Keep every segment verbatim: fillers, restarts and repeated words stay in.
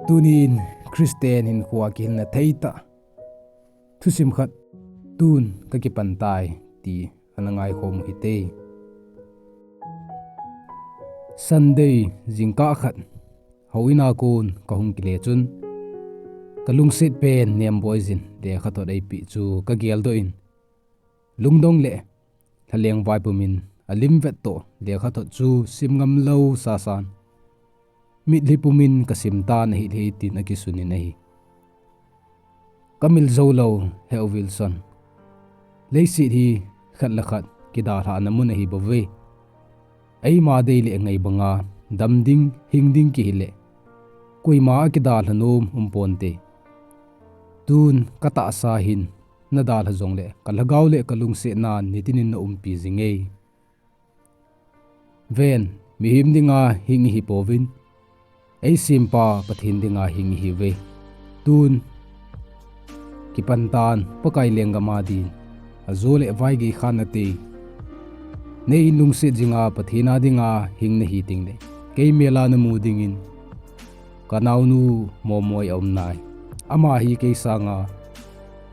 Tunin Christian hinkhoa kihilna theitah thusim khat tun kakipan tai ti ana ngaikhom u hite. Sunday jingkah khat houin a kon kahung kile chun, kalungset pen Nemboiyin lekhathot eipeh chu kageldoh in, lungdong le lhaleng vaipumin alim vet toh lekhathot chu sim ngam lou sasan, mitlhi pumin kasim tan ahile tin akisunin ahi. Kamil jou lou, He Wilson, leiset hi khat le khat kidalhahna mun ahi bouve. Eima dei le ngai banga dam ding, hing ding kihile, koima akidalha nom umponte. Tun katahsa hin nadalha jongle kalhagao le kalungsetnan nitinin naumpi jinge. Ven, mihem dinga hing ihipouvin, eisempa Pathen dinga hing ihiuve. Tun kipan tan, Pakai lenggam a din, ajo le vaigei khanna te, nei lungset jinga Pathen a dinga hing nahi tengle, kei mel a namu dingin kanaonu Momoi aum nai. Ama hi kei sanga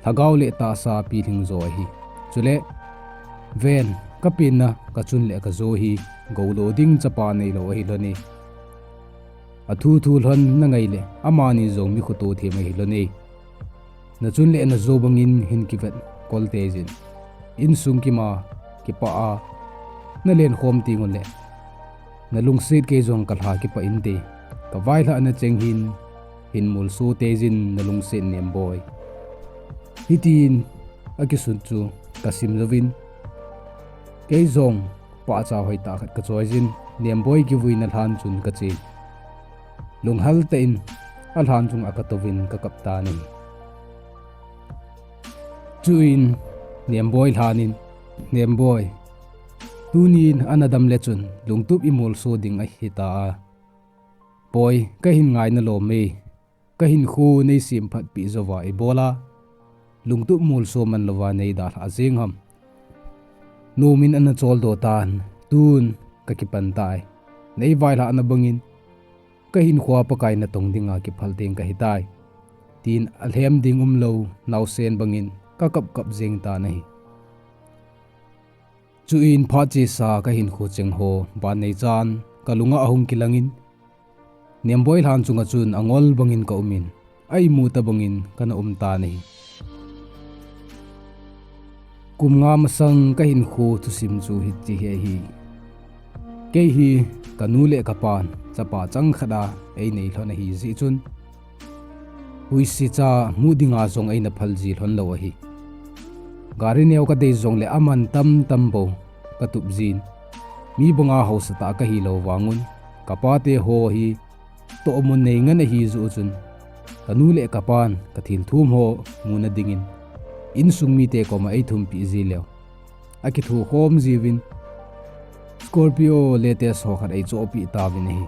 lhagao le tahsa pilhing jo ahi. Chule, ven, kapenna, kachun le kajo hi goulo ding chapa neilou ahilhon e. Athu thu lhon nangai le, amani jong mi khoto them ahilhon e. Nachun le najo bangin hin kivet kol teijin, insung kima kipah a nalenkhom tengu le, nalungset kei jong kalha kipah inte. Kavailhahna cheng hin hin molso teijin, nalungset Nemboi. Hitin akisun chu kasim jouvin, kei jong pahcha hoitah khat kachoijin, Nemboi kivuina lhan chun kachen. Lunghal tah in alhan chunga katouvin kakap tan ahi. Chuin Nemboi lhanin, Nemboi, tunin ana dam le chun lungtup imolso ding ahita a. Boi, kahin ngaina lom e. Kahinkho nei semphatpi jouva ibola lungtup molso man louva nei dalhah jeng ham? Nomin ana choldo tan, tun kakipan tai. Nei vailhahna bangin kahinkhoa Pakai natong dinga kiphal teng kahitai, tin alhem ding umlou naosen bangin kakap kap jeng tan ahi. Chuin phat chesa kahinkho chengho vannei chan kalunga ahung kilangin, Nemboi lhan chunga chun angol bangin kaumin, aimu tabangin kana um tan ahi. Kum nga masang kahinkho thusim chu hiche hi ahi. Kei hi kanu le kapan chapa changkhat a einei lhon ahi jeh chun, huisicha mu dinga jong eina phal ji lhon lou ahi. Gari neo kadei jongle aman tamtam bou katup jin, mi banga haosatah kahilou vangun, kapate ho hi tohmun nei ngen ahi joh chun, kanu le kapan kathil thum ho muna dingin insung mite koma eithumpeh ji leu, akithukhom jiuvin, Scorpio latest ho khat eichohpeh tauvin ahi.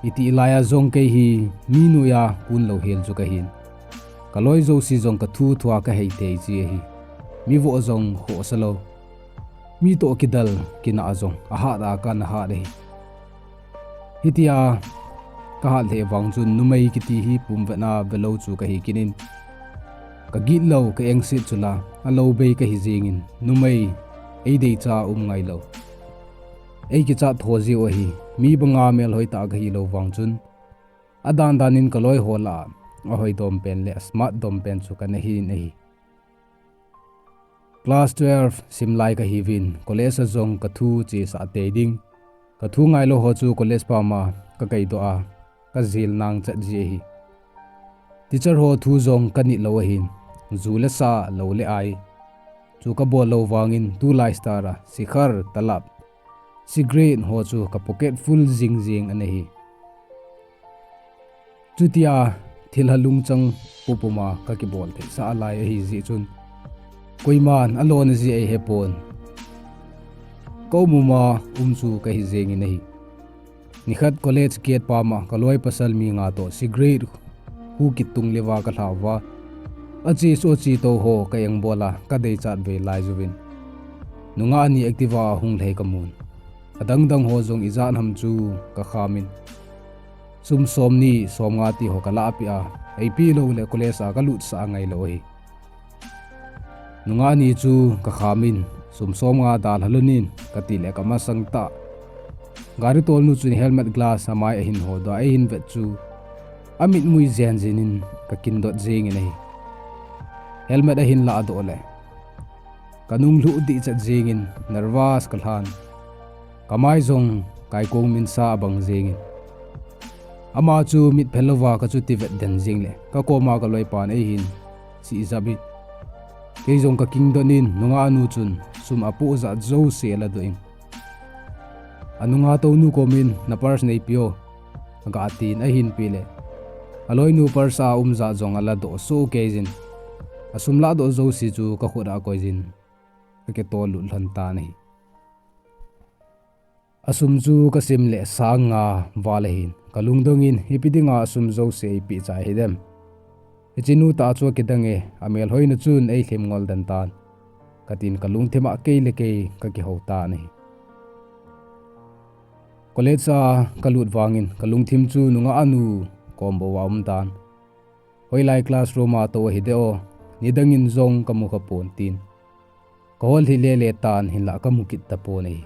Itih laiya jong kei hi mi noiya kun louhel chu kahin, kaloi jouse jong kathu thua kahei tei ji ahi. Mi voh jong khohsa lou, mi toh kidal kinah jong ahat a kana hat ahi. Hitia kahat lheh vang chun numei kiti hi pumvetna velou chu kahi kit in, kagit lou, ka engset chula alou bei kahi jengin, numei eideicha um ngailou, eikichat tho jiu ahi. Mi banga melhoitah kahilou vang chun, adan danin kaloi ho lah a ahoi dompen le smart dompen chu kana hin ahi. Class twelve simlai kahiuvin, college a jong kathu chesah tei ding, kathu ngailou ho chu college pama kakaidoh a, kajil nang chat ji ahi. Teacher ho thu jong kanit lou ahin, ju le sa, lou le ai chu kabol lou vangin, tulai style a sikhar, talab, cigarette ho chu ka pocket full jing jing ana hi. Chutia thilha lungchang pupuma kakibol theisah lai ahi jeh chun, koiman alona ji eihepon, kaum uma um chu kahi jengin ahi. Nikhat college gate pama kaloi pasal mi nga toh cigarette hu kitung leuva kalhah uva, achesu achetou ho ka engbola kadeichat ve lai jouvin, nungah ni Activa a hung lhai kamun. adang dang ho jong ijat ham chu kakham in, sum somni somnga ti ho kalahpeh a, eipeh lou le college a kalutsah angailou ahi. Nungah ni chu kakham in, sum somnga dalha lhon in, kati le kamasang tah. Gari tolnu chun helmet glass amai ahin hodoh a, eihin vet chu amitmui jen jin in kakindot jeng in ahi. Helmet ahin lahdoh le kanung lhuh dihchet jeng in, nervous kalhan. Kamai jong kaikong minsa abang jeng in, ama chu mitphel louva kachuti vet den jeng le kakoma kaloipan eihin sihjap in, kei jong kakindot in, nungah nu chun sum apoh jat jouse aladoh in, anungah tounu komin, na purse neipe o, aga tin ahin peh le, aloinu purse a um jat jong aladoh sohkei jin, asum lahdoh jouse chu kakhut a akoi jin, akitol lut lhon tan ahi. Asum chu kasim le sang nga val ahin, kalungdong in, ipi dinga asum jouse eipeh chai hidem? Hichenu tah chu akidang e, amel hoina chun eilhem ngol den tan, katin kalungthim a kei le kei kakihou tan ahi. College a kalut vangin kalungthim chu nungah nu kom bou a um tan. Hoilai classroom a tou ahidem o, nidang in jong kamu khapon tin kahol lhi lele tan, hinlah kamu kit tapon ahi.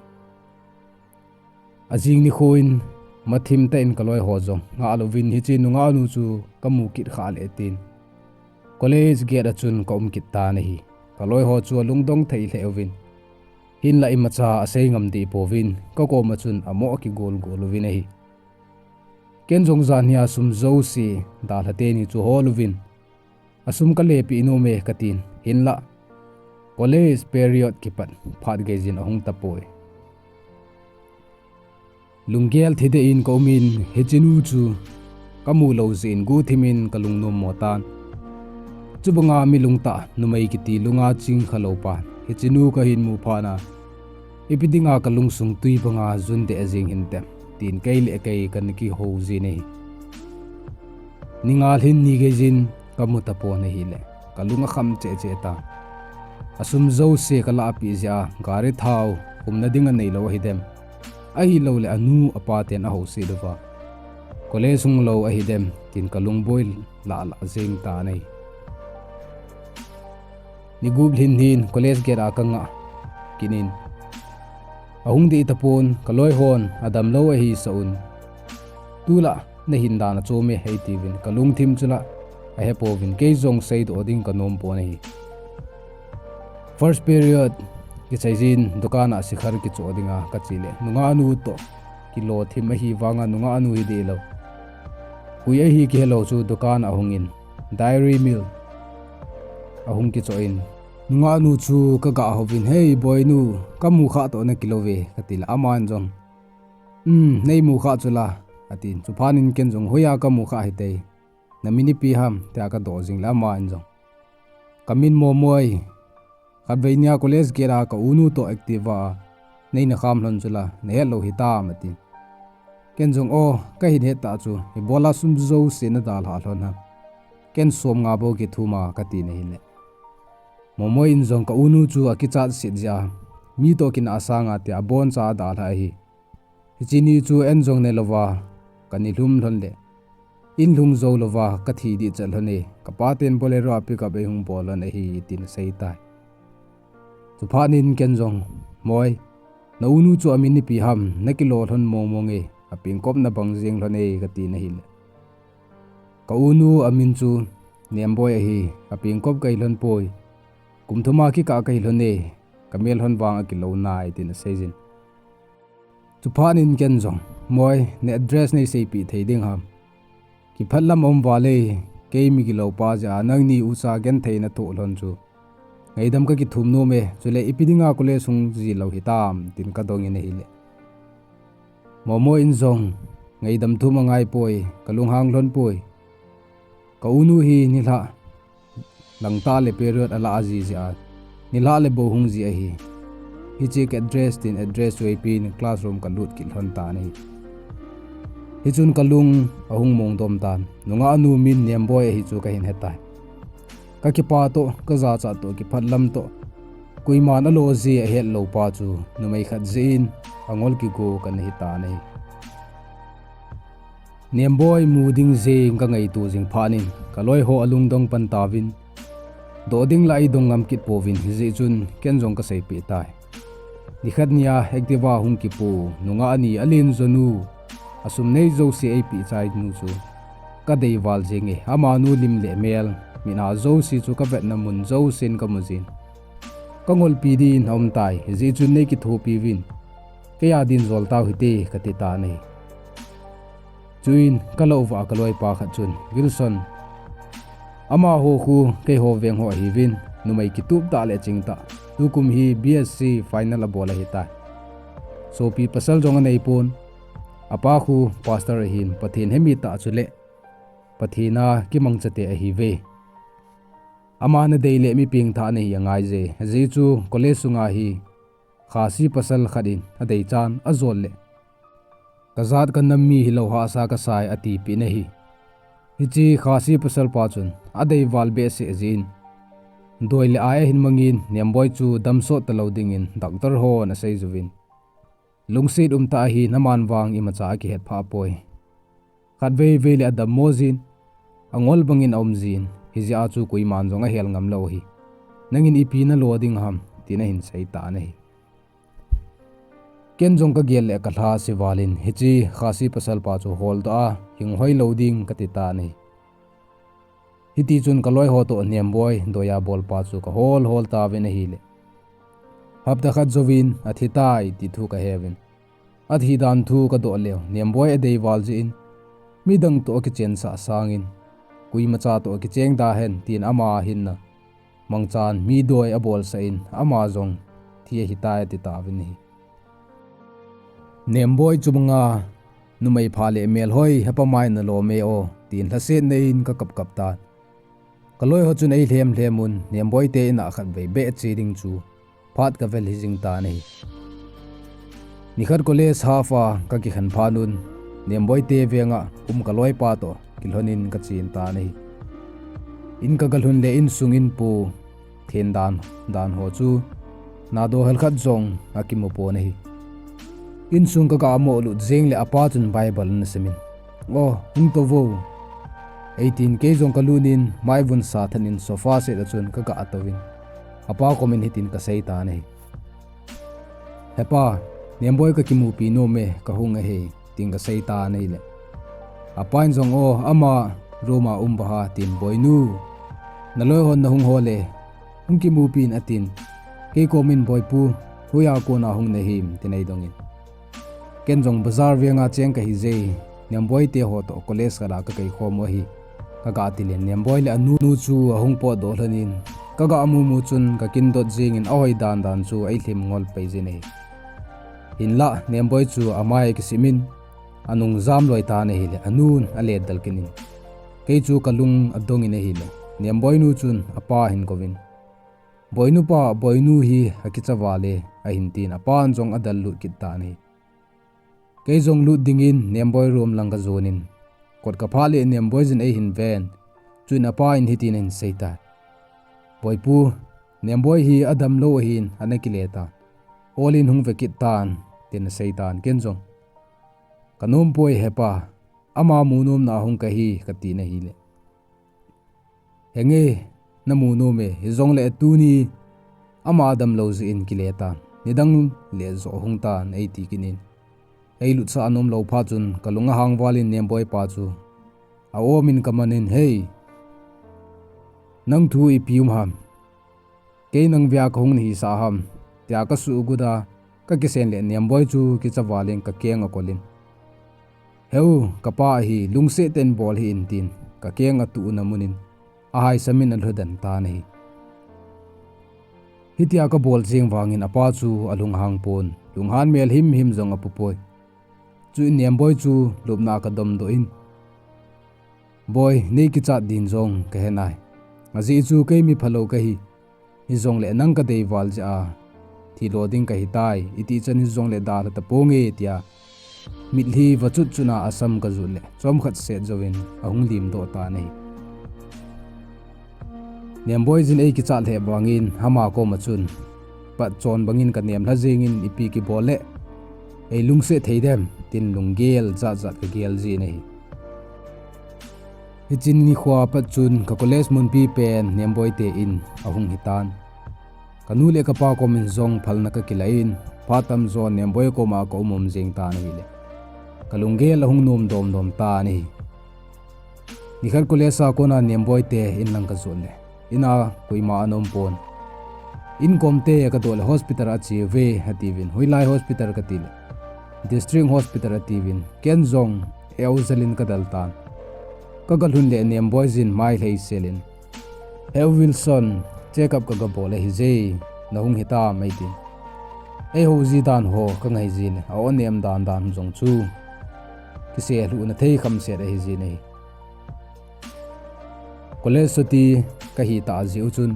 Ajing nikho in mathim tah in kaloiho jong ngah louvin hiche nungah nu chu kamu kit khah le tin college gate a chun kaum kit tan ahi. Kaloiho chu alungdong thei lheh uvin, hinlah imacha asei ngam deh pouvin, kakoma chun amoh kigol gol uvin ahi. Ken jong jan hia sum jouse dalha teni chu hol uvin, asum kalepeh nom e katin, hinlah college period kipat phat gei jin ahung tapoi. Lunggel thideh in kaumin, hichenu chu kamu lou jeh in guhthim in kalung nommo tan. Chubanga mi lungtah numei kiti lunga ching khalou pan hichenu kahin mu phat a, ipi dinga kalungsung twi banga jun deh jeng hintem, tin kei le kei kana kihou jin ahi. Ni nga lhin ni gei jin kamu tapon ahile, kalung akham cheh cheh tan. Asum jouse kalahpeh jeh a gari thao khumna ding aneilou ahidem, ahilouleh anu apa ten ahouset uva college hung lou ahidem, tin kalung boi lah lah jeng tan ahi. Ni gup lhin hin college gate a kangah kit in, ahung deh tapon, kaloihon adamlou ahisah un, tulai nahin dan achom e eitiuvin, kalungthim chu lah ahepouvin, kei jong seidoh ding kanom pon ahi. First period kichai jin dukan a sikhar kichoh dinga kache le, nungahnu toh kilo thim ahi vanga nungahnu hidehlou, koi ahi kihelou chu dukan a ahungin, Dairy Milk ahung kichoh in, nungahnu chu kaga houvin, Hei boinu, kamu khah toh nakilou ve, katile aman jong, Um, neimu khah chula, atin. Chuphat in ken jong, Hoiya kamu khah hite, namin ipi ham? tia kadoh jing le aman jong, Kamin Momoi, khatvei nia college gate a kaunu toh Activa a neina kham lhon chula nahet lou hitam, atin. Ken jong, O, kahin het tah chu, ibola sum jouse nadalhah lhon ham? Ken somnga bou kithum a, katin ahile, Momoi in jong, Kaunu chu akichat set jeh a mi toh kinah sanga tia aboncha adalhah ahi. Hiche ni chu en jong nelouva kani lhum lhon le, in lhung jou louva kathi dihchet lhon e, kapa ten Bolero a pick up eihung bol lhon ahi, tin aseitai. Chuphat in ken jong, Moi, naunu chu amin ipi ham, nakilo lhon mong mong e, apengkop nabang jeng lhon e, katin ahile, Kaunu amin chu Nemboi ahi, apengkop kahi lhon poi, kum thuma kikah kahi lhon e, kamel lhon vang akilou nai, tin aseijin. Chuphat in ken jong, Moi, na address neiseipeh thei ding ham? Kiphatlam aum vale, kei mi gilou pa jeh a nangni ucha genthei nathoh lhon chu ngaidam kakithum nom e, chule ipi dinga college hung ji lou hitam, tin kadongin ahile, Momoi in jong, Ngaidam thum angaipoi, kalunghang lhon poi. Kaunu hi nilhah langtah le period alah ji jeh a, nilhah le bou hung ji ahi. Hiche ka address, tin address chu eipeh in classroom kalut kit lhon tan ahi. Hichun kalung ahung mongdom tan, nungahnu min Nemboi ahi chu kahin hetai. Kakipa toh, kajachat toh, kiphatlam toh, Koiman alo je ahet lou pa chu numei khat jeh in angol kigo kana hi tan ahi. Nemboi mu ding jeng ka ngaito jing phat in ka loi ho alungdong pan tauvin, doh ding la eidong ngam kit pouvin, hijeh chun ken jong ka seipeh tai. Nikhat nia Activa hung kipo nungah ani alen jonu, asum nei jouse eipeh chai nu chu ka deival jenge, amanu lim le mel, mit a jouse chu ka vetna mun jousen ka mu jin. Ka ngolpi din aum tai, hijeh chun nei kithopi uvin, kei a din jol tau hite, ka ti tan ahi. Chuin ka lou uva ka loipa khat chun, Wilson, amaho khu keiho veng ho ahiuvin, numei kitup tah le chingtah, tukum hi B S C final abol ahitai. Sopi pasal jong anei pon, apa khu pastor ahin, Pathen hemi tah chule Pathen a kimangchate ahiuve. Ama nadei le mi pengthah nahi angaije, ajeh chu college sunga hi Khasi pasal khat in adeichan ajol le kajat kanam mi hilou hahsa kasai atipeh nahi. Hiche Khasi pasal pa chun adeival behseh jeh in, doi le ai ahin mangin, Nemboi chu damsot talou dingin doctor hon aseiuvin, lungset umtah ahin, aman vang imacha akihet phah poi. Khatvei vei le adammo jin, angol bangin aum jin, hijeh a chu koiman jong ahel ngam lou ahi. Nangin ipi nalo ding ham, tin ahin sei tan ahi. Ken jong kagel le kalha se valin, hiche Khasi pasal pa chu holdoh a hing hoi lou ding kati tan ahi. Hitichun ka loiho toh Nemboi doiya bolpa chu kahol hol tauvin ahile, hapta khat jouvin athitai ti thu kaheuvin, athidan thu kadoh leu, Nemboi adeival jeh in, midang toh akichensah sangin, koimacha toh akicheng da hen, tin ama hinna mangchan mi doi abolsah in, ama jong thi ahitai ati tauvin ahi. Nemboi chu banga numei pha le melhoi hepa mai nalom e o, tin lhasetna in kakap kap tan. Ka loiho chun eilhem lhem un, Nemboi te in'a khatvei beh che ding chu phat kavel hijing tan ahi. Nikhat college half a kakikhen phat un, Nemboi te venga um ka loipa toh kilhonin kachen tan ahi. In kagalhun le insung inpo then dan, dan ho chu nadoh hel khat jong akimu pon ahi. Insung kagah mo lut jeng le apa chun Bible ana simin, O, hung tou vo, eitin kei jong kalut in, maivun sa than in sofa set a chun kagah touvin, apa komin hitin kasei tan ahi. Hepa, Nemboi kakimupi nom e, kahung ahi, tin kasei tan ahile, apan jong, O, ama room a um baha, tin, Boinu, naloihon nahung ho le hung kimupin, atin. Kei komin, Boipu, hoiya kona hung nahim, tin eidongin. Ken jong bazar venga cheng kahije, Nemboi te ho toh college khat a kakei khom u ahi, kagah ti le Nemboi le anu chu ahung potdoh lhonin, kagah mumu chun kakindot jengin ahoi dan dan chu eilhem ngol pai jin ahi. Hinlah Nemboi chu amai akisimin, anung jam loi tan ahile anun alet del kit in, kei chu kalung adongin ahile, Nemboi nu chun apa ahin kouvin, Boinu pa, Boinu hi akicha val e, ahin tin apan jong adel lut kit tan ahi. Kei jong lut dingin Nemboi room lang kajonin, kot kaphah le Nemboi jin eihin ven, chuin apa in hitin ahin seitan, Boipu, Nemboi hi adamlou ahin, ana kile tan, olin hung ve kit tan, tin asei tan, ken jong, Kanom poi hepa, ama mu nomna a hung kahi, katin ahile, Henge, namu nom e, hijongle tuni ama damlou jeh in kile tan, nidang le joh hung tan, eiti kit in, eilutsah anomlou phat chun kalung ahang valin Nemboi pa chu aomin kamanin, Hei, nang thu ipi um ham? Kei nang vea kahung nahisah ham? tia kasuhgut a, kakisen le Nemboi chu kicha valin kakeng akolin, Heu, kapa ahi, lungset tah in bol hih in, tin kakeng atuhna munin ahaisamin alhudan tan ahi. Hitia kabol jeng vangin apa chu alunghang pon, lunghan mel himhim jong apupoi. Chuin Nemboi chu lupna a kadomdoh in, Boi, nei kichat din jong kahenai. Ajeh chu kei mi phalou kahi. Hijongle nang kadei val jeh a thilo ding kahitai. Itichan hijongle dalha taponge, tia mitlhi vachut chutna asam kajut le chomkhat set jouvin ahung limdoh tan ahi. Nemboi jin eikichat lheh vangin ama koma chun, pat chon bangin ka nem lha jingin ipi kibol le ei lungset thei dem, tin lunggel jat jat ka gel jin ahi. Hiche nikho a pat chun ka college munpi pen Nemboi te in ahung hitan. Ka nu le ka pa komin jong phalna ka kilah in, phat tamjo Nemboi koma ka um um jing tan ahile, ka lunggel ahung nom dom dom tan ahi. Nikhat college a kona Nemboi te in lang ka jot le, in a koima ana um pon. In kom te ka doh le hospital a che uve atiuvin, hoilai hospital ka ti le, district hospital atiuvin, ken jong eu jal in ka del tan. Ka ga lhun le Nemboi jin mai lhei sel in, "He Wilson, check up ka ga bol ahi je, na hung hitam?" ei tin. Ei hou ji dan ho ka ngai jin, a o nem dan dan jong chu kise lhuh na thei kham set ahi jin ahi. College chuti ka hi ta ji u chun,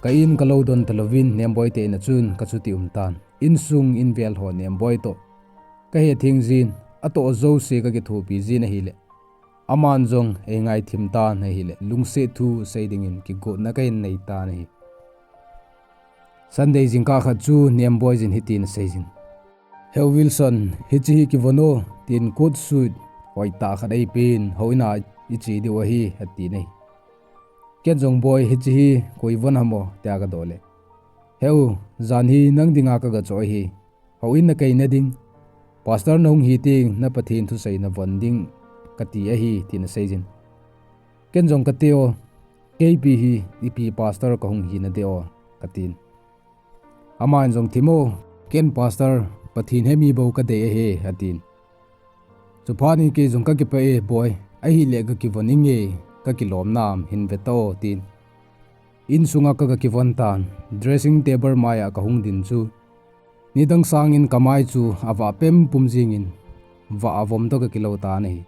ka in ka lo don ta louvin Nemboi te in a chun ka chuti um tan. Insung in vel ho Nemboi toh ka he thing jin, a toh jouse ka kithopi jin ahile, aman jong ei ngai thim tan ahile, lungset thu sei dingin kigotna ka hin nei tan ahi. Sunday jingkah khat chu Nemboi jin hitin a sei jin, "He Wilson, hiche hi kivon o," tin coat suit hoitah khat ei pen, "Houin a i che diu ahi," ati nei. Ken jong, "Boi, hiche hi koi von ham o?" tia ka doh le, "He u, jan hi nang dinga ka ga cho ahi. Houin na kei na ding, pastor na hung hi teng na Pathen thusei na von ding ka ti ahi," tin a sei jin. Ken jong, "Ka ti o, keipi hi ipi pastor ka hung hi na de o," ka tin. Aman jong, "Thim o, ken pastor, Pathen he mi bou ka dei ahi," atin. Chuphat in kei jong, "Ka kipah e boi, ahile ka kivon inge, ka kilom nam, hin ve ta o," tin. Insunga ka ga kivon tan, dressing table mai a ka hung din chu, nidang sangin ka mai chu a vah pem pum jingin, vah a vom toh ka kilo tan ahi.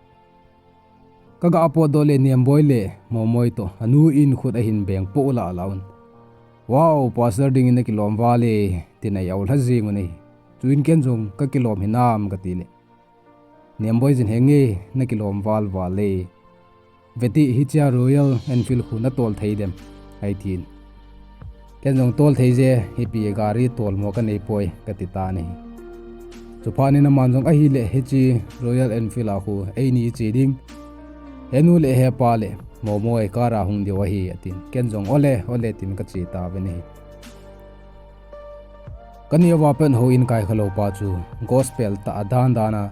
Ka ga potdoh le Nemboi le Momoi toh, a nu in khut a hin beng poh lah lah un, "Wow, pastor dingin na kilom val e," tin a ei aulha jing un ahi. Chuin ken jong, "Ka kilom hinam?" ka ti le, Nemboi jin, "Henge, na kilom val val e. Ve ti, hichea Royal Enfield khu na tol thei dem?" ei tin. Ken jong, "Tol thei je, hipi gari tolmo ka nei poi," ka ti tan ahi. Chuphat in aman jong, "Ahile, hiche Royal Enfield a khu eini che ding, he nu le he pa le Momoi car a hung diu ahi," atin. Ken jong, "Ole, ole," tin ka che tauvin ahi. Ka neo a pat houin kai khalou pa chu gospel tah a dan dan a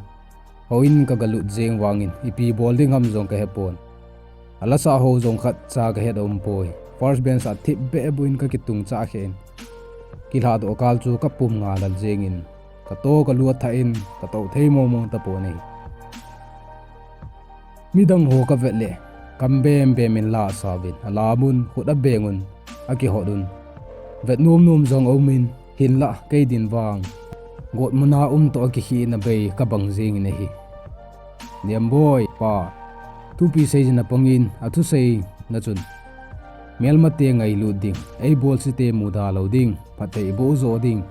houin ka ga lut jeng vangin ipi bol ding ham jong ka he pon. A lasa ho jong khat cha ka het a um poi. First bench a thip beh buh in ka kitung chah khen. Kilhadoh kal chu ka pum nga lal jengin, ka to ka lu a thah in ka to thei mong mong tapon ahi. Midang ho ka vet le, kam bem bem in la a sauvin, a lam un, khut a beng un, a kihot un, vet nom nom jong a um in, hinlah kei din vang, got mun a um toh a kikhehna bei ka bang jengin ahi. Nemboi pa, thupi sei jin a pangin, a thuseina chun, "Melmate ngailut ding, ei bolse te muda lou ding, phatthei boh jo ding,"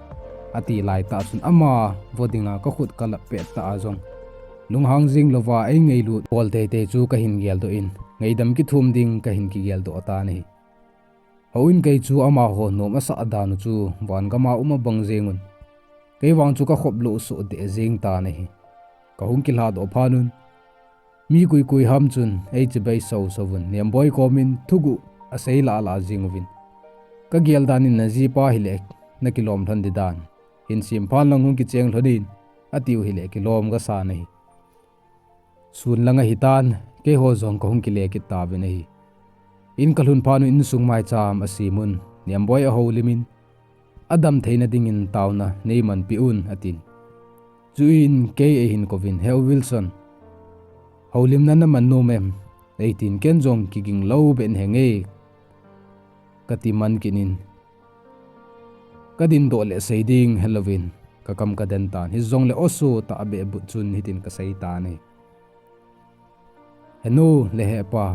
ati lai tah chun, ama vo dinga ka khut ka lap pet tah a jong, lunghang jing louva ei ngailut bol teitei chu ka hin geldoh in, ngaidam kithum ding ka hin kigeldoh tan ahi. Houin kei chu amaho nom a sah dan u chu van gam a um a bang jeng un, kei vang chu ka khop lou soh deh jeng tan ahi. Ka hung kilhadoh phat un, mi koi koi ham chun ei chibai sau sau un, Nemboi komin thuguh a sei lah lah jing uvin, "Ka gel dan in na jipa hile na kilom lhon di dan, hin sim phat lang hung kicheng lhon in," atiu hile kilom ka san ahi. Sun lang ahi tan, keiho jong ka hung kile kit tauvin ahi. In ka lhun phat un insung maicham a sim un, Nemboi a houlim in, "A dam theina dingin taona nei manpi un," atin. Chuin kei ei hin kouvin, "He u Wilson, houlimna na man nom em?" ei tin, ken jong kiging lou beh in, "Henge," ka ti man kit in, ka dindoh le sei ding helouvin, ka kam ka den tan, hijongle oso tah a beh but chun hitin ka sei tan ahi. "He nu le he pa,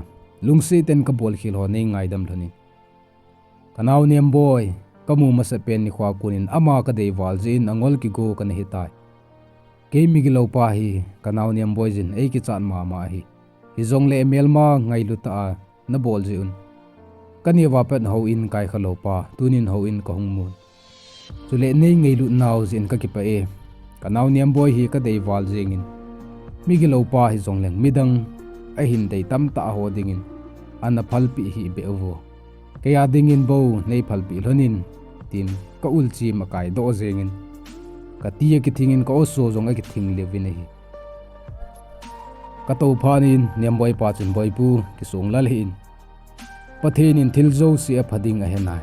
lungset in ka bolkhel ho nei ngaidam lhon in. Ka nao Nemboi, ka mu masa pen nikho a kon in ama ka dei val jeh in a ngol kigo ka na hitai. Kei migilou pa hi, ka nao Nemboi jin ei kichat mama ahi. Hijongle melma ngailut tah a na bol jeh un, ka neo a pat houin kai khalou pa, tunin houin ka hung mun. Chule nei ngailut nau jeh in kakipah e. Kanao Niamboi hi kadei val jengin, migilou pa hijongleng midang ahin dei tamtah ho dingin ana phalpeh hih beh uvo. Keiya dingin bou nei phalpeh lhonin, tin ka ulchim akaidoh jengin, kati akithingin ka oso jong akithing leuvin ahi. Katou phatnin Niamboi pa chun, Boipu, kisonglal hih in. Pathen in thil jouse apha ding ahenai.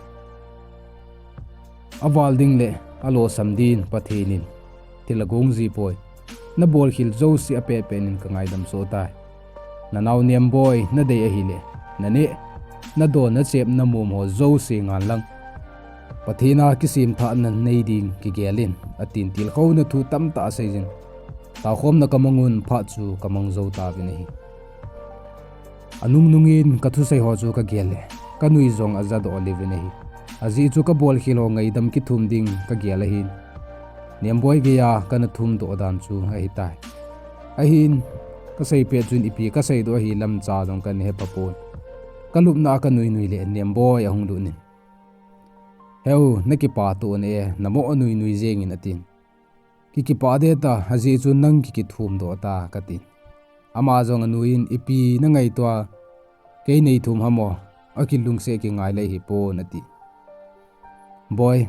Aval ding le alosam din Pathen in thil agong jipoi. Nabolkhel jouse apehpeh in kangaidam soh tai. Nanao Niamboi nadei ahile, naneh, nadon, nachep, namom ho jouse ngan lang, Pathen a kisemthahna nei ding kigel in, atin tilkhouna thu tamtah aseijin, taokhomna kamangun phat chu kamang jou tauvin ahi. Anungnungin kathusei ho chu kagel le, kanui jong ajadoh leuvin ahi. Ajeh chu kabolkhel ho ngaidam kithum ding kagel ahin, Niamboi geiya kana thumdoh dan chu ahitai. Ahin, kaseipet chun ipi kaseidoh ahi lamcha jong kana hephapon. Kalupna a kanuinui le Niamboi ahung lutnin, Heu, nakipah toh ne, namoh nuinui jengin, atin. Kikipah deh ta, ajeh chu nang kikithumdoh ta, katin. Ama jong anuiyin, Ipi nangaito a, kei neithum ham o, akilungset kingai le hipon, ati. Boi,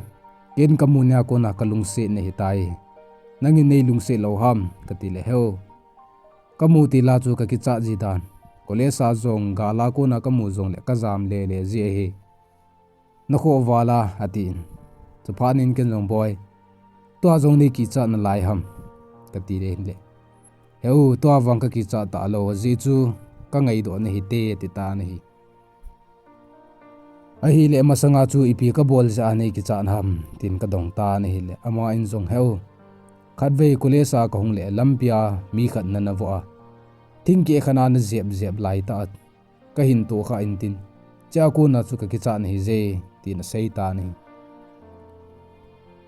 ken kamu nia kona kalungset nahitai. Nangin neilungset lou ham, katile, Heu, kamu tila chu kakichat ji dan. College a jong gal a kona kamu jongle kajam lele ji ahi. Nakhoh val a, atin. Chuphatnin ken jong, Boi, tua jong neikichat nalai ham, katile, hinle, Heu, tua vang kakichat talou, ajeh chu kangaidoh nahite, atitan ahi. Ahile masanga chu ipi kabol jeh a neikichat ham, tin kadong tan ahile, aman jong, Heu, khatvei college a kahung le lampia mi khat nanavoh a, thingkeh khat a najep jep laitah a kahin tohkhah intin, chea kona chu kakichat nahi je, tin aseitan ahi.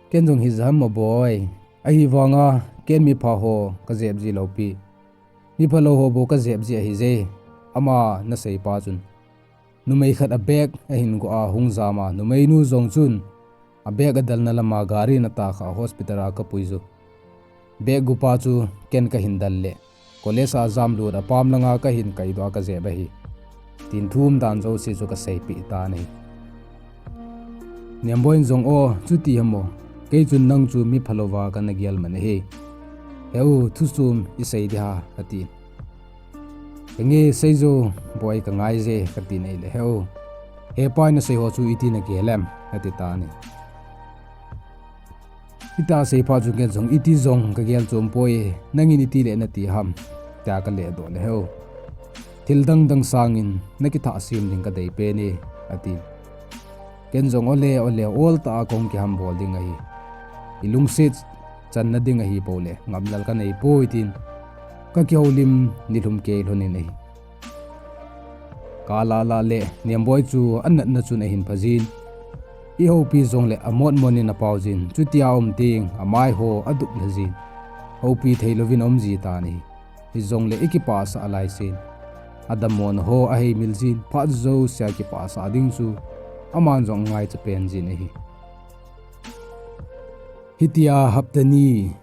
Ken jong, Hijeh ham o Boi, ahivanga ken mipha ho kajep ji loupi, miphalou ho bou kajep ji ahi je. Ama naseipa chun numei khat a bag ahin go a hung jam a, numeinu jong chun a bag adalna lama gari in atakhah a hospital a kapui ju. Bag gopa chu ken kahin dal le college a jamlut a pam langa kahin kaidoh a kajep ahi, tin thu umdan jouse chu kaseipeh tan ahi. Niamboi in jong, O, chuti ham o, kei chun nang chu miphalouva kana gel man ahi. Heu, thuchom isei ding ham, atin. Henge, seijo, Boi, kangai je, katin ahile, Heu, hepa in asei ho chu iti nagel em, atitan ahi. Hitia asei phat chun ken jong, Iti jong kagel chompoi, nangin itile nati ham, tia kaledoh le, Heu, thil dangdang sangin nakithah sem ding kadei pen e, atin. Ken jong, Ole, ole, oltah a kahung kihambol ding ahi. Ilungset channa ding ahipoule ngamlal kaneipoi, tin kakihoulim nilhum kei lhonin ahi. Kal a lah le Niamboi chu anatna chun ahin phajin, ihoupi jongle amotmon in apaojin, chutia aum teng amaiho adup lhajin, houpi theilouvin aumji tan ahi. Hijongle ikipahsah alaisin, adammona ho aheimil jin, phat jousea kipahsah ding chu aman jong angaicha pen jin ahi. Hitia hapta ni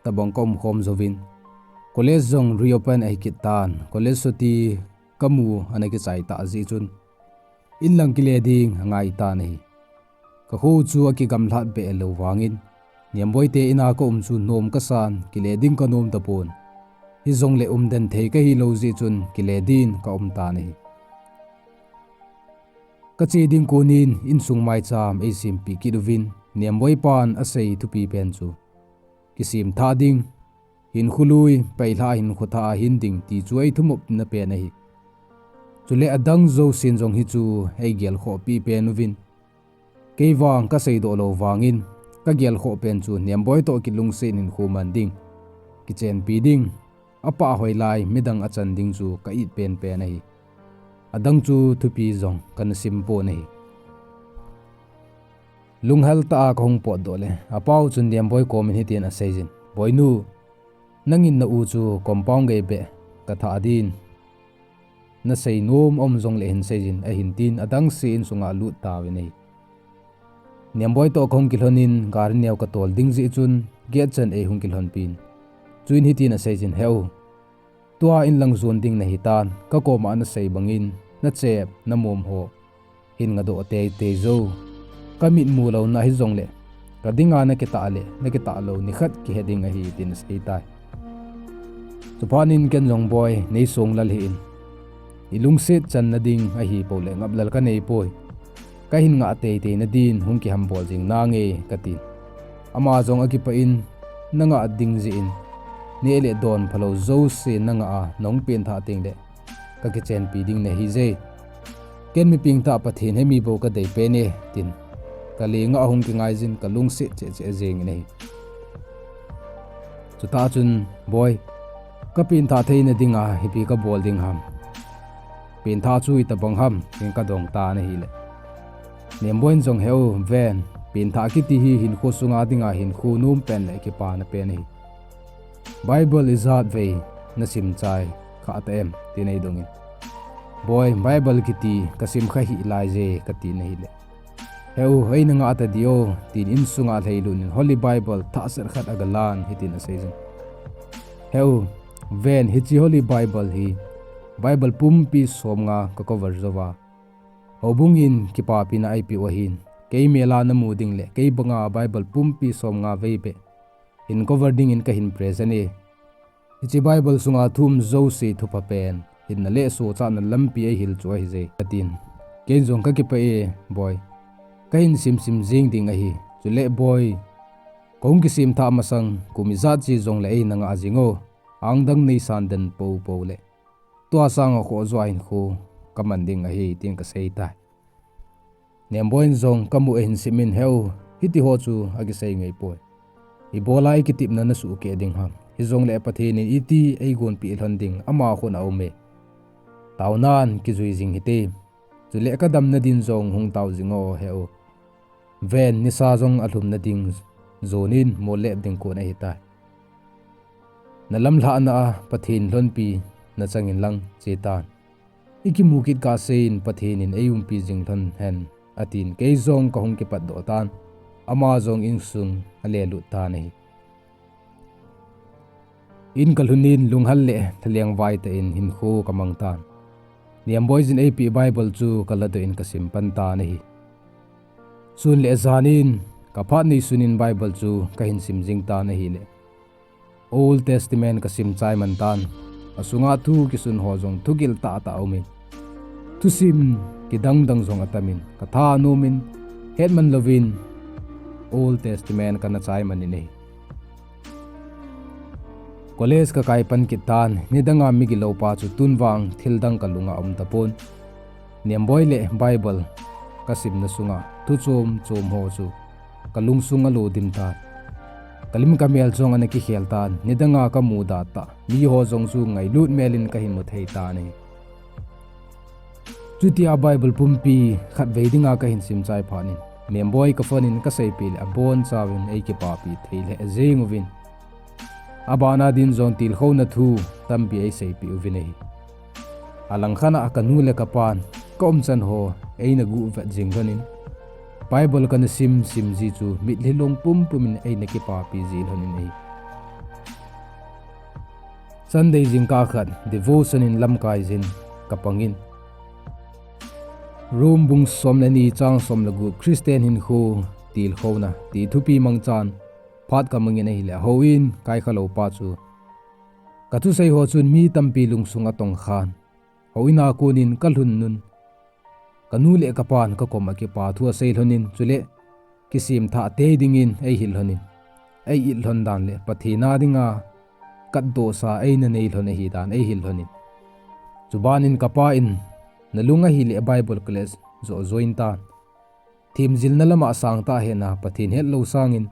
tobang kaumkhom jouvin, college jong reopen ahikit tan, college chuti kamu ana kichai tah jeh chun, inlang kile ding angaitan ahi. Kakho chu akigamlhat behlou vangin, Niamboite ina kaum chu nom kasan, kile ding kanom tapon. Hijongle umden thei kahilou jeh chun kile din kaum tan ahi. Kache ding konin insung maicham eisempeh kit uvin, Niamboipan asei thupi pen chu, kisemthah ding, hinkho lui, pailha hinkho thah a hin ding ti chu eithumopna pen ahi. Chule adang jousen jong hichu eigelkhohpeh pen uvin, keivang kaseidoh lou vangin, kagelkhoh pen chu Niamboi toh kilungset hinkho man ding, kichenpi ding, apah hoilai midang achan ding chu ka-it penpen ahi. Adang chu thupi jong kana simpon ahi. Lunghel tah a kahung potdoh le, apau chun Niamboi komin hitin aseijin, Boinu, nangin na-u chu compound gei beh kathah din, nasei nom aum jongle hin seijin, ahin tin adangse insunga alut tauvin ahi. Nemboi toh kahung kilhonin gari neo katol ding jeh chun gate chan eihung kilhonpin. Chuin hitin aseiyin, "Heu, tua in lang jon ding nahitan, kakoma nasei bangin, nachep, namom ho hin ngadoh teitei jou. Kamitmu louna hijongle, kadinga nakitah le, nakitah lou nikhat kihe ding ahi," tin aseitai. Chuphatnin ken jong, "Boi, neisonglal hih in. Ilungset channa ding ahipou le ngaplal kaneipoi. Kahin ngah teitei nadin hung kihambol jing nange," katin. Ama jong akipah in, "Nangah ding jeh in, neh le don phalou jouse nangah a, nahung pengthah tengle kakichenpi ding nahije. Ken mi pengthah Pathen hemi bou kadeipen e," tin kalenga ahung kingaiyin kalungset cheh cheh jengin ahi. Chutah chun, "Boi, kapengthah theina dinga hipi kabol ding ham? Pengthah chu itobang ham?" tin kadongtan ahile, Nemboi'n jong, "Heu, ven, pengthah kiti hi hinkho sunga dinga hinkho nompen le kipana pen ahi. Bible ijatvei nasim chai khah ta em?" tin eidongin, "Boi, Bible kiti kasim kha hih laije," katin ahile, "Heu, eina ngah tadi o," tin insunga alhailut in Holy Bible thahset khat agalan hitin aseijin, "Heu, ven, hiche Holy Bible hi Bible pumpi somnga kacover jouva, houbungin kipapina eipeh u ahin, kei mela namu ding le kei banga Bible pumpi somnga vei beh hin cover dingin kahin present e. Hiche Bible sunga thu um jouse thupha pen hinna le sohchatna lampi eihil chu ahije," katin. Ken jong, "Kakipah e, Boi. Kahin simsim jeng ding ahi. Chule, Boi, kahung kisemthah masang kum ijat che jongle eina ngah jing o. Angdang neisan den poupou le tua sanga khoh joa hinkho kaman ding ahi," tin kaseitai. Nemboi'n jong, "Kamu e, hinsim in, heu, hitiho chu akisei ngeipoi. Ibola ikitepna nasuhkeh ding ham? Hijongle Pathen in iti eigonpeh lhon ding ama khut a aum e. Taonan kijui jing hite. Chule kadamna din jong hung tao jing o, heu. Ven, nisa jong alhumna ding jonin mollep ding kon ahitai. Nalamlhahna a Pathen lhonpi nachangin lang chetan. Ikimu kit kahsen Pathen in eiumpi jing lhon hen," atin. Kei jong kahung kipatdoh tan, ama jong insung alelut tan ahi. In kalhunin lunghal le lhaleng vaitah in hinkho kamangtan. Nemboi'n eipeh Bible chu kaladoh in kasim pan tan ahi. Sun le janin kaphat neisunin Bible chu kahin sim jing tan ahile, Old Testament kasim chai man tan. Asunga thu kisunho jong thugil tahtah aumin, thusim kidangdang jong atamin, katha anomin, hetman louvin Old Testament kana chai manin ahi. College kakai pan kit tan, nidanga migiloupa chu tun vang thildang kalunga aum tapon. Nemboi le Bible kasimna sunga thu chom chomho chu kalungsung alodim tan. Kalim kamel jong ana kikhel tan, nidanga kamuda tah miho jong chu ngailut melin kahin mu thei tan ahi. Chutia Bible pumpi khatvei dinga kahin sim chai phatnin, Nemboi kaphonin kaseipeh le abonchauvin eikipapi thei lheh jeng uvin, abana din jong tilkhouna thu tampi eiseipeh uvin ahi. Alangkhat'a kanu le kapan kaumchan ho eina guhvet jing lhonin, Bible kana simsim ji chu mitlhi long pumpumin eina kipapi ji lhonin ahi. Sunday jingkah khat devotion in lamkai jin kapangin, Rome bung som le ni chang som le gup, Christian hinkho tilkhouna ti thupi mangchan phat kamangin ahile, houin kaikhaloupa chu kathuseiho chun mi tampi lungsung atongkhan, houin a konin kalhunnun kanu le kapan kakoma kipa thu asei lhonin, chule kisemthah tei dingin eihil lhonin, ei-it lhon dan le Pathen a dinga katdohsa eina nei lhon ahidan eihil lhonin. Chubanin kapa in, nalung ahile Bible college joh join tan. Themjilna lama sangtah hena Pathen hetlou sangin,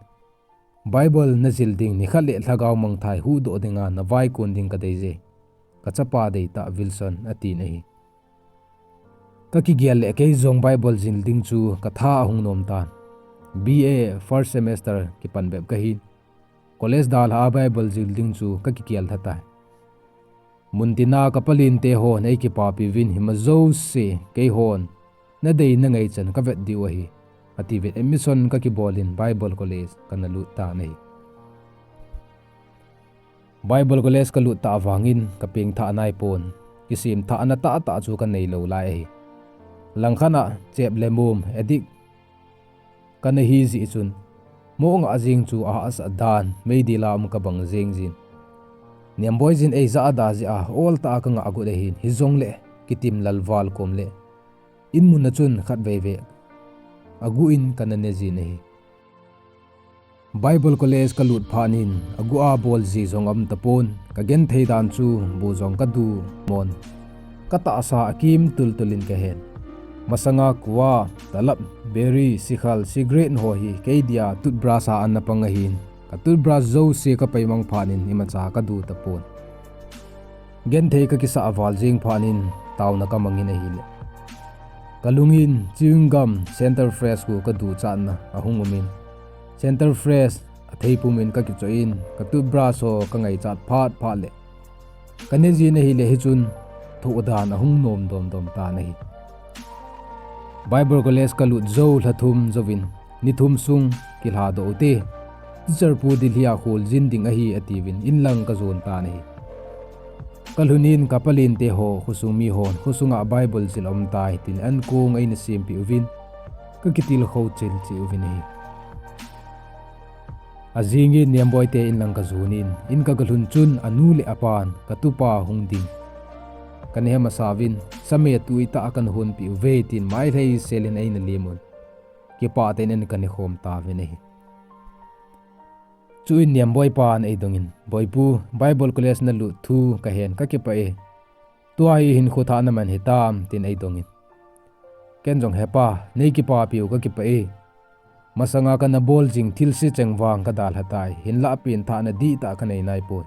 Bible najil ding nikhat le lhagao mangthai huhdoh dinga navaikon ding kadeije. Kachapa deitah Wilson, atin ahi. Kakigel le kei jong Bible jil ding chu katha ahung nomtan. B A first semester kipan bep kahin, college dalha a Bible jil ding chu kakigel lhatai. Muntina kapalente hon eikipapiuvin, hima jouse keihon nadei nangaichan kavet diu ahi. atiuvin admission kakibol in Bible College kana lut tan ahi. Bible College kalut tah vangin kapengthah naipon, kisemthahna tahtah chu kanei lou lai ahi. Langkhat a chep le mum addict kana hi jeh chun, mo ngah jeng chu ahahsa dan, meidil a um kabang jeng jin. Nemboi jin eija ada jeh a, ol tah a kangah got ahin, hijongle kitim lalval kom le in mun a chun khatvei vei aguh in kana ne jin ahi. Bible College kalut phat in aguh a bol ji jong aum tapon, kagenthei dan chu bu jong kadu mon, katahsa akim tultul in kahen. Masanga kua, talap, biri, sikhal, cigarette ho hi kei dia toothbrush a ana pang ahin, ka toothbrush jouse kapaimang phat in imacha kadu tapon. Genthei kakisah val jeng phat in taona kamangin ahile, kalungin chewing gum Center Fresh khu kaduchatna ahung umin, Center Fresh athei pumin kakichoh in, ka toothbrush ho kangaichat phat phat le kane jin ahile, hichun thohdan ahung nom domdom tan ahi. Bible College kalut jou lha thum jouvin, ni thum sung kilhadoh ute, teacher pu Delhi a kholjin ding ahi atiuvin, inlang kajon tan ahi. Kalhun in kapalente ho, khosung mihon khosunga Bible jil aum tai tin ankong eina sempeh uvin, kakitilkhou chil cheh uvin ahi. Ajingin Nemboite inlang kajon in, in kagalhun chun anu le apan katupa hung ding kana he masauvin, same tuitah a kana honpeh uve tin mailhei selin eina lemun, kipah tah in kana khom tauvin ahi. Chuin Nemboi pan eidongin, Boipu, Bible College nalut thu kahen, kakipah e. Tua hi hinkho thah naman hitam, tin eidongin, ken jong, Hepa, neikipapiu kakipah e. Masanga kana bol jing thilse cheng vang kadalha tai, hinlah pengthahna dihtah kanei naipoi.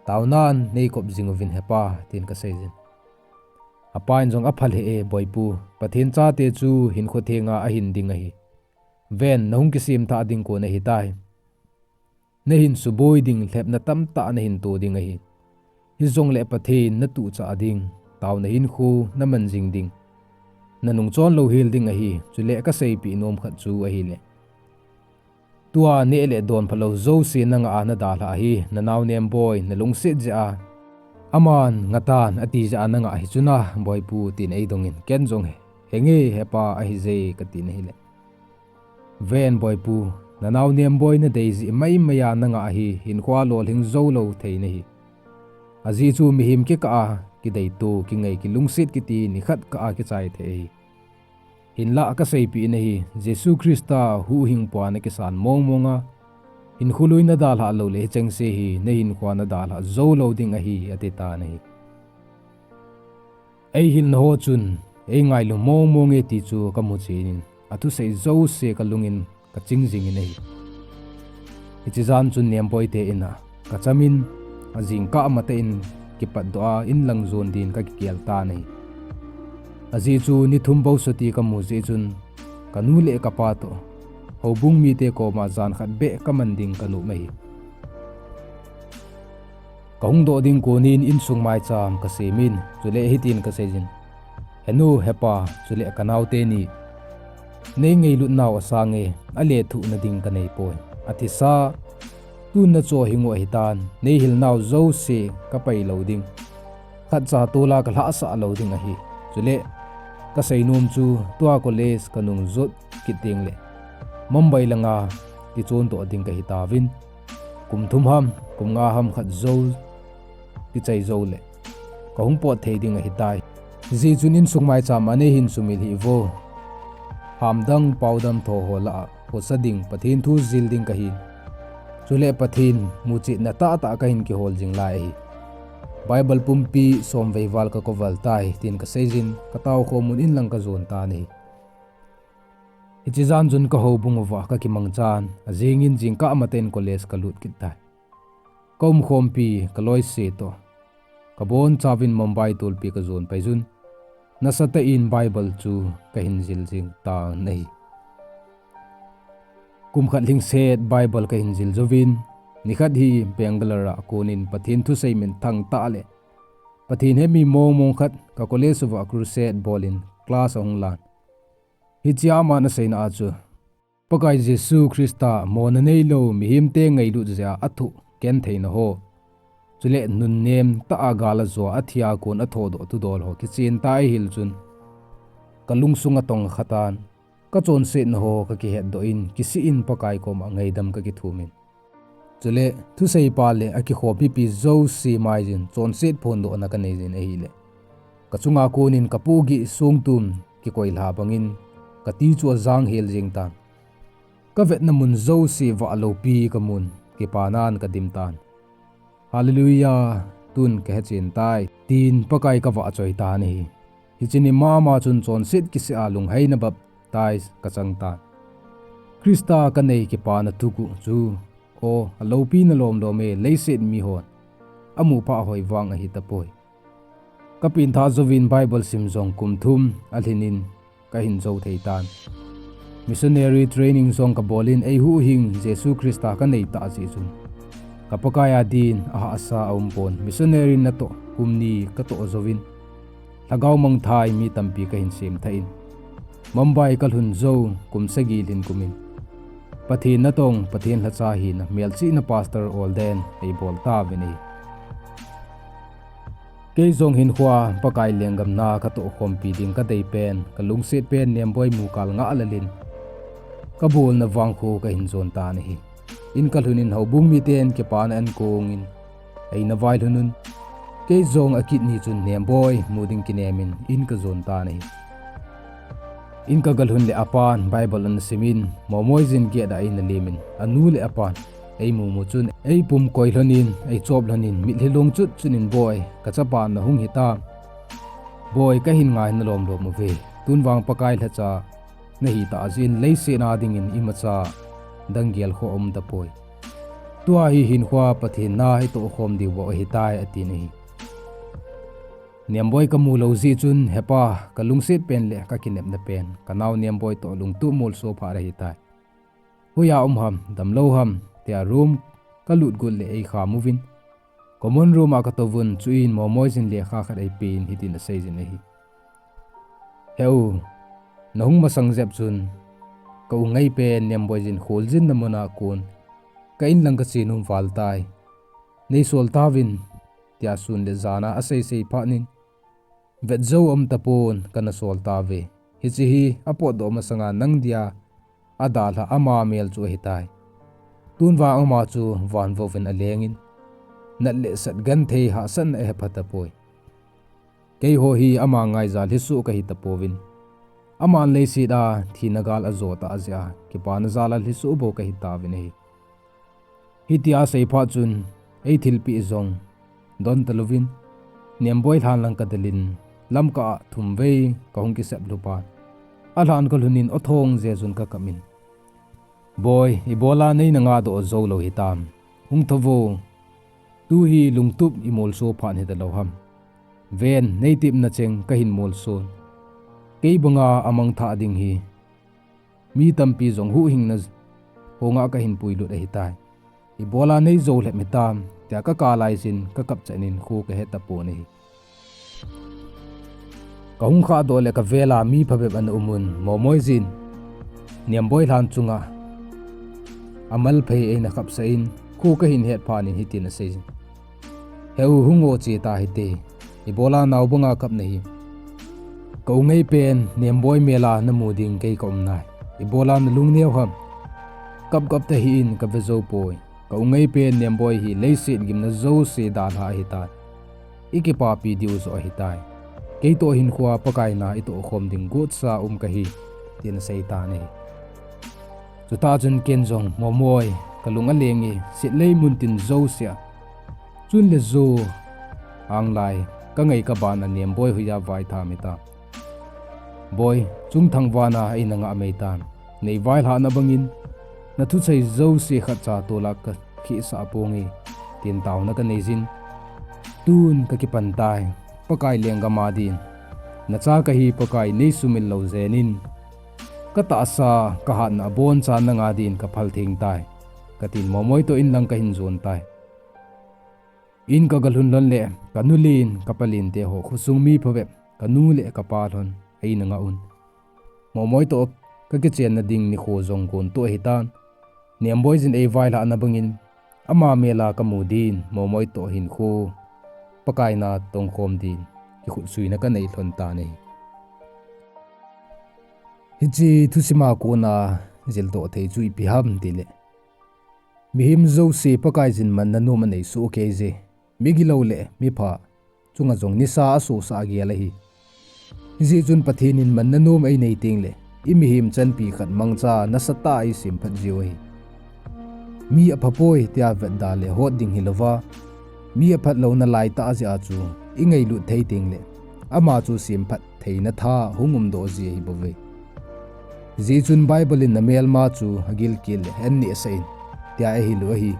Taonan neikop jing uvin Hepa, tin kaseijin, apan jong, Aphalheh e Boipu, Pathen chate chu hinkho thenga ahin ding ahi. Ven, nahung kisemthah ding kon ahitai. Nahin suboi ding, lhepna tamtah nahin to ding ahi. Hijongle Pathen natuhchah ding, taona hinkho naman jing ding, nanung chon louhel ding ahi. Chule kaseipeh nom khat chu ahile, tua neh le don phalou jouse nangah a nadalhah ahi, nanao Nemboi nalungset jeh a, aman ngatan ati jeh a nangah ahi chuna Boipu, tin eidongin, ken jong, Henge Hepa, ahije, katin ahile, Ven Boipu, nanao Nemboi nadei jeh maimai a nangah ahi, hinkho lolhing joulou thei nahi. Ajeh chu mihem kikah a kideito, kingei, kilungset kiti nikhat kah a kichai thei ahi. Hinlah kaseipeh nahi, Jesu Christa huhhingpu a nakisan mongmong a, hinkho lui nadalhah loule hichengse hi nahinkho a nadalhah joulou ding ahi, atitan ahi. Eihilna ho chun eingailu mongmong e ti chu kamu chenin, athusei jouse kalungin kaching jingin ahi. Hiche jan chun Nemboite in a kachamin, ajingkah matah in kipatdoh a inlang jon din kakigel tan ahi. Ajeh chu ni thum bou soti kamu jeh chun, kanu le kapa toh houbung mite koma jan khat beh kaman ding kanop ahi. Kahung doh ding konin insung maicham kasemin, chule hitin kaseijin, Henu, hepa, chule kanaote ni, neingailutnau asange alethuhna ding kaneipoi. Athisa tun nachoh hing u ahitan, neihilnau jouse kapailou ding, khatcha tola kalhahsah lou ding ahi. Chule kaseinom chu tua college kanung jot kit tengle Mumbai langa kichondoh ding kahitauvin, kum thum ham kum nga ham khat jou kichai joule kahung pot thei ding ahitai. Hijeh chun insung maicham a neihin sumil hih uvo. Hamdang paodam tho ho lah a khosa ding, Pathen thu jil ding kahin, chule Pathen muchetna tahtah kahin kihol jing lai ahi. Bible pumpi somvei val kakou val tai, tin kaseijin kataokhomun inlang kajon tan ahi. Hiche jan chun kahoubung uva kakimangchan, ajingin jingkah matah in college kalut kit tai. Kaumkhompi kaloise toh kabonchauvin Mumbai tolpi kajon paijun, nasatah in Bible chu kahin jil jing tan ahi. Kum khat lhingset Bible kahin jil jouvin, nikhat hi Bangalore a konin Pathen thusei minthang tah le Pathen hemi mongmong khat ka college uva crusade bolin class ahung lan. Hichea aman aseina a chu, Pakai Jesu Christa mona neilou mihemte ngailut jeh a athoh gentheina ho, chule nunnem tah a gal a jo a, athi a kon a thodoh thudol ho kichen tah ahile chun, kalungsung atong kha tan, kachonsetna ho kakihetdoh in, kisih in Pakai koma ngaidam kakithum in. Chule thuseipa le akikhopipi jouse mai jin chonset phondohna kanei jin ahile, kachunga konin kapohgih songtum kikoilha bangin kati chu ajang hel jeng tan. Kavetna mun jouse vah loupi kamun, kipanan kadim tan. Hallelujah, tun kahechen tai, tin Pakai kavahchoi tan ahi. Hiche ni mama chun chonset kisih a lungheina baptize kachang tan. Christa kanei kipana thuguh chu, o, aloupina lomlom e, leiset mihon amuphah hoi vang ahitapoi. Kapengthah jouvin Bible sim jong kum thum alhinin kahin jou thei tan. Missionary training jong kabolin eihuhhing Jesu Christa kanei tah jeh chun, ka Pakai a din ahahsa aumpon. Missionary natoh kum ni katoh jouvin, lhagao mangthah in mi tampi kahin semthah in, Mumbai kalhun jou kum sagi lhin kumin, Pathen natong, Pathen lhacha hina, melchihna pastor olden eibol tauvin ahi. Kei jong hinkhoa Pakai lenggam na katohkhompi ding kadei pen, kalungset pen Nemboi mukal ngah lalin, kabolna vangkho kahin jon tan ahi. In kalhunin houbung miten kipana ankongin eina vailhunun, kei jong akit ni chun Nemboi mu ding kinemin in kajon tan ahi. In kagalhun le apan Bible anasimin, momoijin gate a eina lemin, anu le apan eimumu chun eipumkoi lhonin, eichop lhonin, mitlhi long chutchut in, Boi, kachapa nahung hitam? Boi, kahin ngaina lomlom uve. Tunvang Pakai lhacha nahitah jeh in leiset a dingin imacha dang gelkhoh aumtapoi. Tua hi hinkhoa Pathen na itohkhom diu bou ahitai, atin ahi. Nemboi kamu lou jeh chun, hepa, kalungset pen le kakinepna pen, kanao Nemboi toh lungtup molso phat ahitai. Hoiya um ham, damlou ham, tia room kalut got le eikham uvin, common room a katouvun, chuin momoijin lekha khat eipen hitin aseijin ahi. Heu, nahung masang jep chun, ka u ngeipen Nemboijin kholjinna muna kon ka inlang kache nom val tai. Neisol tauvin, tia sun le jana aseisei phatnin, vet jou aumtapon, kana sol tauve. Hiche hi apotdoh masanga nang dia adalhah ama mel chu ahitai. Tunvang ama chu van vouvin alengin, nat le sat genthei hahsatna ahepha tapoi. Keiho hi ama ngaija lhisoh kahitapouvin, aman leiset a thina gal ajo tah jeh a kipana jal a lhisoh bou kahitauvin ahi. Hitia asei phat chun, eithilpeh jong don talouvin, Nemboi lhan lang kadelin, lamkah a thumvei kahung kisep lhupan, alhan kalhunin, athong jejun kakapin, Boi, ibola neina ngahdoh joulou hitam? Hung thouvo, tu hi lungtup imolso phat hitalou ham? Ven, neitepna cheng kahin molson. Kei banga amangthah ding hi mi tampi jong huhhingna ho ngah kahin puilut ahitai. Ibola neijou lhep hitam, tia kakap laijin kakapchatnin kho kahetapon ahi. Kahung khahdoh le kavela mi phabep ana umun, Momoijin Nemboi lhan chunga amalphei eina khapsah in, kho kahin hetphatnin hitin aseijin, Heu, hung o, cheta hite. Ibola nao banga kap nahi? Ka u ngeipen Nemboi mela namu ding kei kaum nai. Ibola nalung neo ham? Kapkap tahih in, kave joupoi. Ka u ngeipen Nemboi hi leiset gimna jouse dalha ahitan, ikipapi diu joh ahitai. Keitoh hinkhoa Pakai na itohkhom ding gotsa um kahi, tin aseitan ahi. Chutah chun ken jong, Momoi, kalung alenge, setlei muntin jousea chun le jo anglai kangai kaban a Nemboi hoiya vaitham hitam? Boi, chungthang vana eina ngah meitan. Neivailhahna bangin nathusei jouse khatcha tola kakhehsah ponge, tin taona kaneijin, tun kakipan tai. Pakai lenggam a din, nacha kahi Pakai, neisumil lou jenin, katahsa kahatna aboncha nanga din kaphal theng tai, katin Momoi toh inlang kahin jon tai. In kagalhun lhon le kanu len kapalen teho, khosung mi phabep, kanu le kapa lhon eina ngah un. Momoi toh kakichenna ding nikho jong gon toh ahitan. Nemboijin eivailhahna bangin, ama mela kamu din, Momoi toh hinkho Pakai na tongkhom din kikhutsuina kanei lhon tan ahi. Hiche thusima kona jildoh thei chu ipi ham tile, mihem jouse Pakaiyin manna nom anei soh kei je. Migilou le mipha chunga jong nisa asosah gel ahi. Hijeh chun Pathen in manna nom einei tengle, imihem chanpi khat mangcha nasatah a eisemphat jiu ahi. Mi aphapoi tia vetda le hot ding hilouva, mi aphatlouna laitah jeh a chu ingailut thei tengle, ama chu semphat theina tha hung umdoh ji ahibouve. Hijeh chun Bible in namelma chu agilkel le annehsah in, tia ahilou ahi.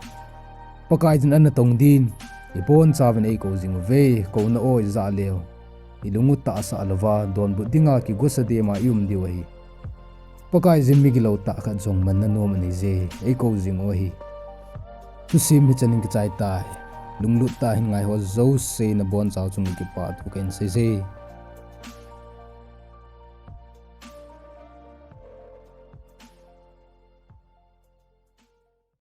Pakaiyin ana tong din, ibonchauvin eikou jing uve, kouna o ijah leu, ilung u tahsah louva, donbut dinga kigosa dema ium diu ahi. Pakaiyin migilou tah khat jong manna nom anei je, eikou jing u ahi. Thusim hichan in kichai tai. Lunglut tah a hin ngaiho jouse nabonchau chunga kipathu kahin sei je.